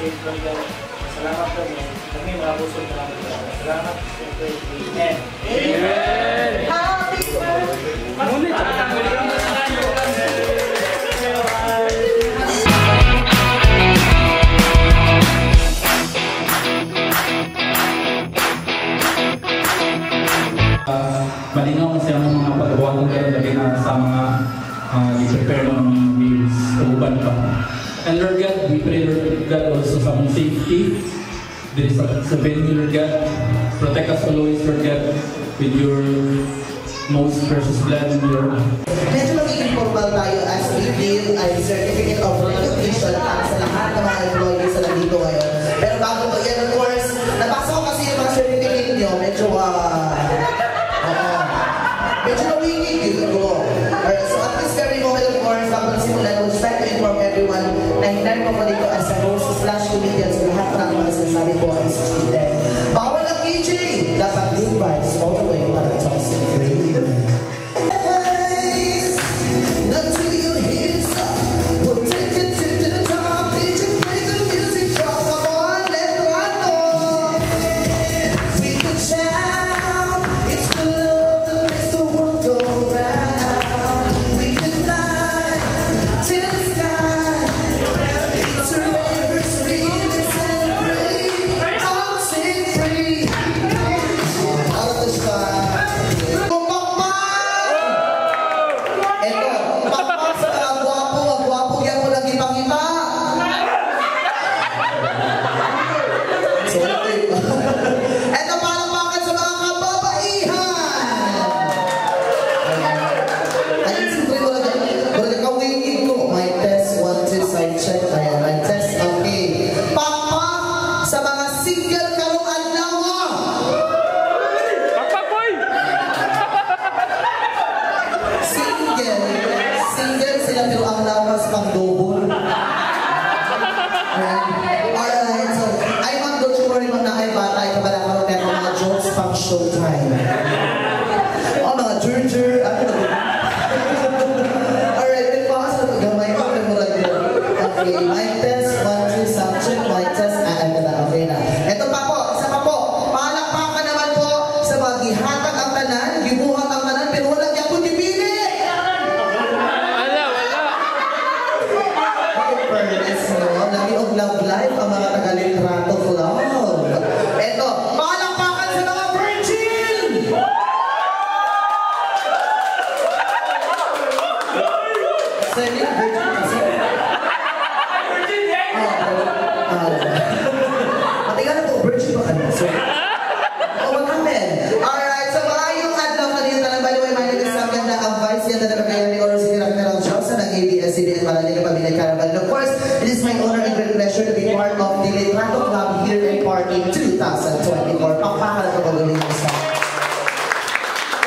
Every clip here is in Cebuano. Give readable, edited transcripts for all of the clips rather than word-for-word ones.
Safe kami, God. Salamat kami. Kami mga busog na kami, God. Salamat. Siyempre, Amen. Amen! Happy birthday! Malingaw kasi ang mga pagbuhaton karon, labi na sa mga i-prepare ng mga meals o uban pa. And Lord God, we pray, Lord God, also sa among safety diri sa venue, Lord God. Protect us always, Lord God, with your most precious blood and your Medyo magiging formal tayo as we give a certificate of recognition para sa lahat ng mga employees na nandito ngayon. Pero bago po yan, of course, nabasa ko kasi yung mga certificate nyo, medyo, oo, medyo nawingig yun ko. Alright, so at this very moment, of course, bago simulan, I would just like to inform everyone na hinire ko po dito as a host/comedian, so lahat ng mga sinasabi ko ay scripted. Bawal ang KJ! Dapat good vibes all the way para toxic free. Until you hear up, we'll take it to the top. DJ, play the music drop. Come on, let's run. We can shout. It's the love that makes the world go round. We can fly to the sky. It's our anniversary. Let's celebrate. Toxic free. All of the sky. Pakpak! Eto, pakpak sa mga gwapo, ang gwapo yan mo lang ipangita. So, eto, palakpakan sa mga kababaihan. Ay, siyempre, wala kawingin ko. Mic test, one, two, side check. Ayan, mic test, okay. Pakpak sa mga single karong adlaw. Pakpak, boy! Single. Single sila pero ang lawas pang double. Alright. Alright. So, ay ma'am, don't you worry, ma'am, na ay bata, ay kabala karon meron mga jokes pang showtime. Oh, mga jur-jur, ano na? Alright, may pause na gamay ko, may murag yun. Okay, mic test, one, two, sound check, mic test, ah, ano na, okay na. Ito pa po, isa pa po, palakpakan naman po sa mga gihatag ang tanan, gibuhat ang tanan, pero walang gyapon gipili. Wala, wala. In fairness, no? Lagi og love life ang mga taga-Litrato Club. Eto, palakpakan sa mga virgin! Sir, hindi virgin kasi. Oh, Matiga na po, virgin ba ka na? So, oh, what happened? Alright, so maayong adlaw kanina tanan. By the way, my name is Sam Ganda, ang Vice Ganda ng Cagayan de Oro City Rector Johnson ng ABS-CBN Malalika Pamilya Caravan. And of course, it is my honor and great pleasure to be part of the Litrato Club Year End Party 2024. Pakpakan na kapagaling mo sa.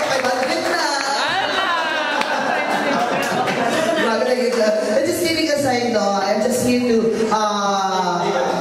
Okay, balik na! Grabe na yun. Just kidding aside, no, I'm just here to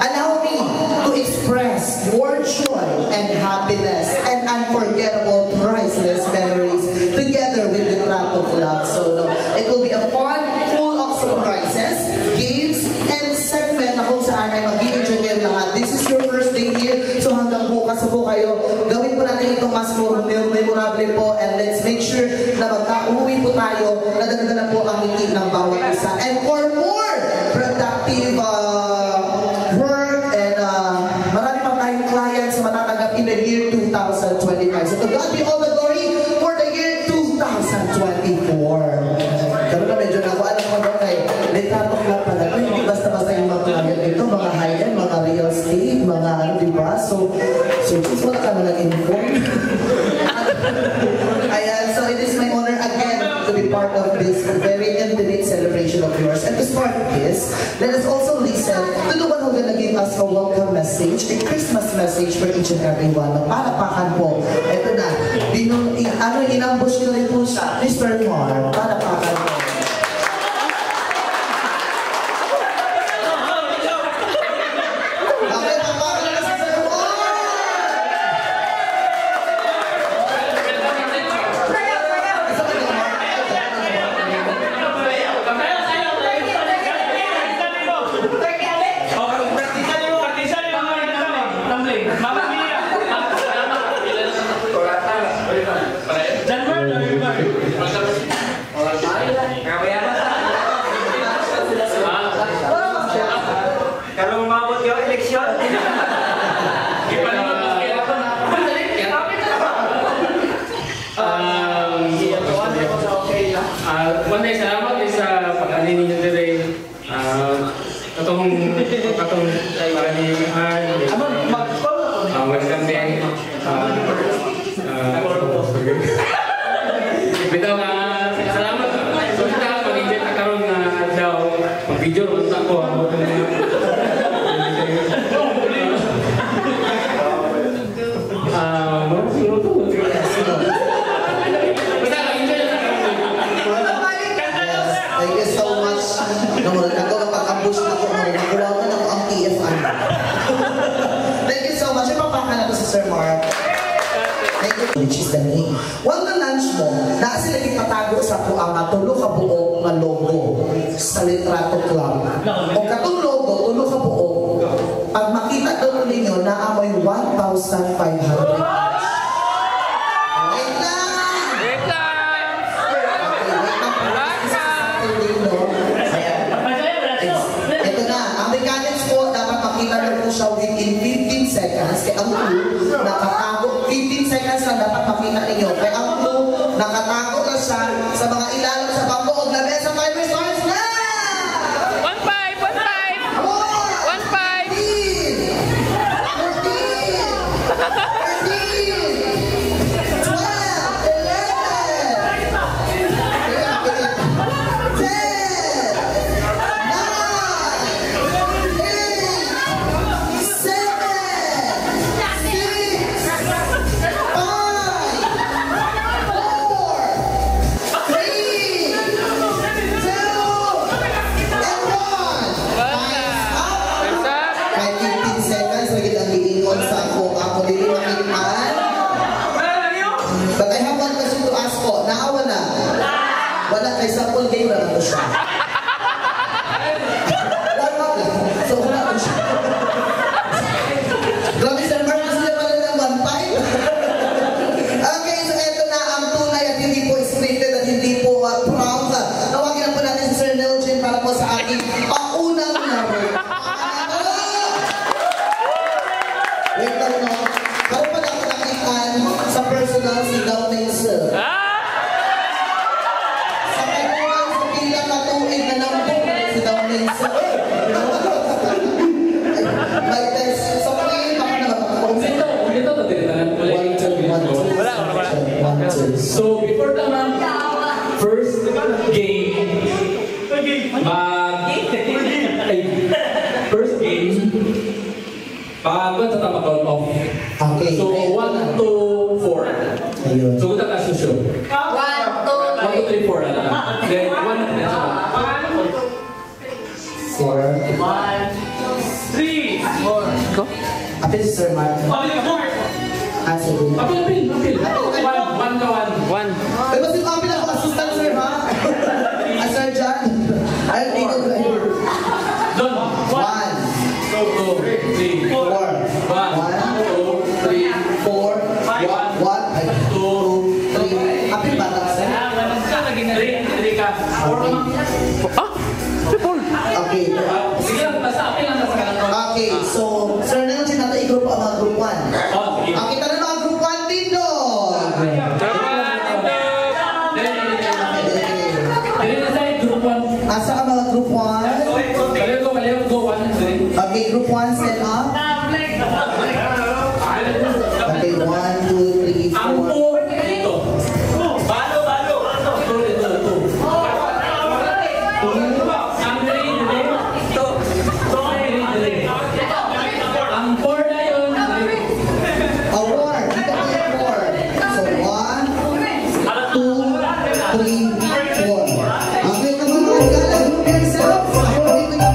allow me to express your joy and happiness and unforgettable, priceless memories together with the Litrato Club. So, no, it will be a fun, full of surprises, games, and segment na kung saan ay mag-i-enjoy kayo lahat. This is your first day here, so hanggang bukas po kayo, gawin po natin itong mas memorable po and let's make sure na magka-uwi po tayo, nadagdagan na po ang ngiti ng bawat isa. And for more productive work and marami pa tayong clients na matatanggap in the year 2025. So to God be all the glory for the year 2024. Pero na medyo nakuha alam ko doon kay Litrato Club pala. Ito, hindi basta-basta yung mga client dito, mga high-end, mga real estate, mga ano, di ba? So just wala ka na nag-inform. Ayan, so it is my honor again to be part of this very intimate celebration of yours. And to start this, let us also listen to the one who gonna give us a welcome message, a Christmas message for each and every one. Palakpakan po. Ito na. Ano, inambush ko rin po siya. Mr. Mar, palakpakan po. Okay, palakpakan na si Sir Mar! Isa ka na, Mar? Eleksyon. One day, salamat eh sa pag-ani ninyo dire. Katong katong para ni Han. Welcome din. Bitaw nga salamat. So kita mag-enjoy ta karon nga adlaw. Mag-video ron ta ko. Siguro to. Basta mag-enjoy ta karon. Yes, thank you so much. Namurag ako kapag-ambush na ako, murag nakuha na ako ang TFI. Thank you so much. Ipapaka na to si Sir Mark. Thank you. Which is the name. While the lunch mo, naa sila ipatago sa ko ang tulo ka buok nga logo sa Litrato Club. O katong logo, tulo ka buok, pag makita daw ninyo, naa moy 1,500. Wait lang! Wait lang! Okay, wait lang. Saturday, no? Ayan. Ito na, ang mechanics po, dapat makita niyo po siya within 15 seconds. Kaya ang clue, nakatago, 15 seconds lang dapat makita ninyo. Kaya ang clue, nakatago na siya sa mga ilalim sa bangko o lamesa. Timer starts now! 1-5! 1-5! 1, 1-5! 13, 14, 13, 12, 11, 10, 9, 8, 7, 6, 5, 4, 3, 2, and 1. Time's up. Time's up! Kahit 15 seconds, lagi ang giingon sa ako. Ako dili makitaan. But I have one question to ask po. Naa wala? Wala, kay sample game na lang to siya. Warm up lang. So, wala ko siya. Grabe, Sir Mark, gusto niya pala ng 1.5? Okay, so eto na ang tunay at hindi po scripted at hindi po prank. Tawagin na po natin si Sir Nelgin para po sa ating paunang laro. Wait lang, no? Karon pa ako nakitaan sa personal si Downing Sir. Sa kailangan sa pila ka tuig na nambong si Downing Sir. May test. So, pag baka na Dito, dito to dito tanan. Wala. 1, 2, 1, 2. Wala, wala. 1, 2. So before the ma'am, first game, mag ay, first game, pag sa tama count off. Okay. So 1, 2, 4. Ayun. So gusto ka susyo. One, two, 1, 2, 3, 4 na lang. Then 1 na siya. 4. 3! Go. Apil si Sir Mark. Ah, sige. Apil, apil, apil. 1, 1 ka 1. 1. Pero mas yung apil ako assistant, sir, ha? Ah, Sir John. Ay, dito. Doon. 1, 2, 3, 4, 1, 2, 3, 4, 1, 2, 3. Apil ba ta, sir? 3, 3 ka. 4 ka ma'am. Ah! 4! Okay. Sige lang, basta apil lang sa kanang. Okay, so, Sir Nelson, nato i-group ang mga group 1. Oh, sige. Okay, tara mga group 1, tindog! Group 1, tindog! Dili, dili, dili. Okay, dili, dili. Dili na side, group 1. Asa ang mga group 1? Kaliw go, kaliw go, 1, 3. Okay, group 1, stand up. Okay, 1, 2, 3, Ang 4. 4 dito. Balo, balo. 2, 2, 2. Ang 3 dili. 2. 3 dili. Ang 4 na yun. Dili. A 4. Dito ko yung 4. So, 1, 2, 3, 4. Okay, come on, mga higala. Group yourself. According to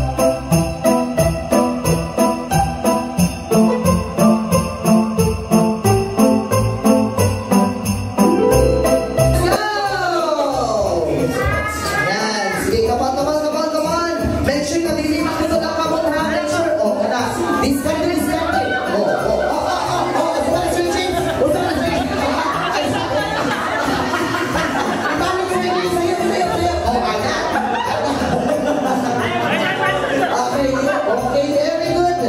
Go! Yan. Sige, come on, come on, come on, come on. Make sure na dili makusog ang kamot, ha? Make sure. Oh, kana. Discard, discard. Oh. Usa ka, Sir James. Usa ka, Sir James. Ay, Ibalik ko yung sayo, sayo, sayo. Oh, ana. Okay, okay, very good.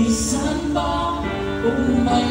Bisan pa kung may